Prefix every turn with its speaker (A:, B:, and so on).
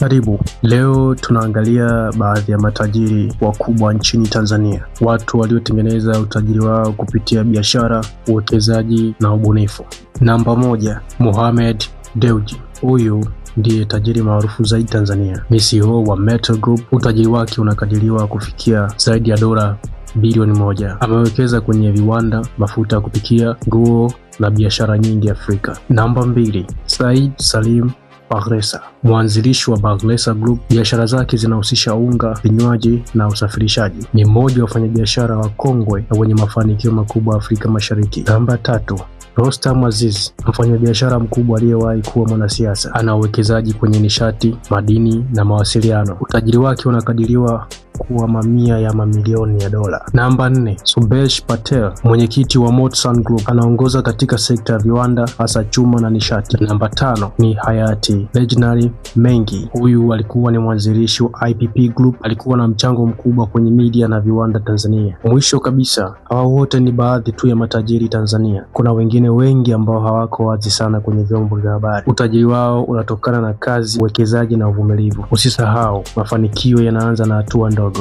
A: Karibu. Leo tunaangalia baadhi ya matajiri wakubwa nchini Tanzania, watu waliotengeneza utajiri wao kupitia biashara, uwekezaji na ubunifu. Namba 1, Mohamed Dewji. Huyu ndiye tajiri maarufu zaidi Tanzania. Ni CEO wa Metal Group. Utajiri wake unakadiriwa kufikia zaidi ya dola bilioni 1. Amewekeza kwenye viwanda, mafuta ya kupikia, nguo na biashara nyingi Afrika. Namba 2, Said Salim Bakhresa, mwanzilishi wa Bakhresa Group. Biashara zake zinahusisha unga, vinywaji na usafirishaji. Ni mmoja wa wafanyabiashara wakongwe na wenye mafanikio makubwa Afrika Mashariki. Namba 3, Rostam Aziz, mfanyabiashara mkubwa aliyewahi kuwa mwanasiasa. Ana uwekezaji kwenye nishati, madini na mawasiliano. Utajiri wake unakadiriwa kuwa mamia ya mamilioni ya dola. Namba 4, Subesh Patel, mwenyekiti wa Motsun Group, anaongoza katika sekta ya viwanda hasa chuma na nishati. Namba 5 ni hayati Reginald Mengi. Huyu alikuwa ni mwanzilishi wa IPP Group, alikuwa na mchango mkubwa kwenye media na viwanda Tanzania. Mwisho kabisa, hawa wote ni baadhi tu ya matajiri Tanzania. Kuna wengine wengi ambao hawako wazi sana kwenye vyombo vya habari. Utajiri wao unatokana na kazi, uwekezaji na uvumilivu. Usisahau, mafanikio yanaanza na hatua ndogo.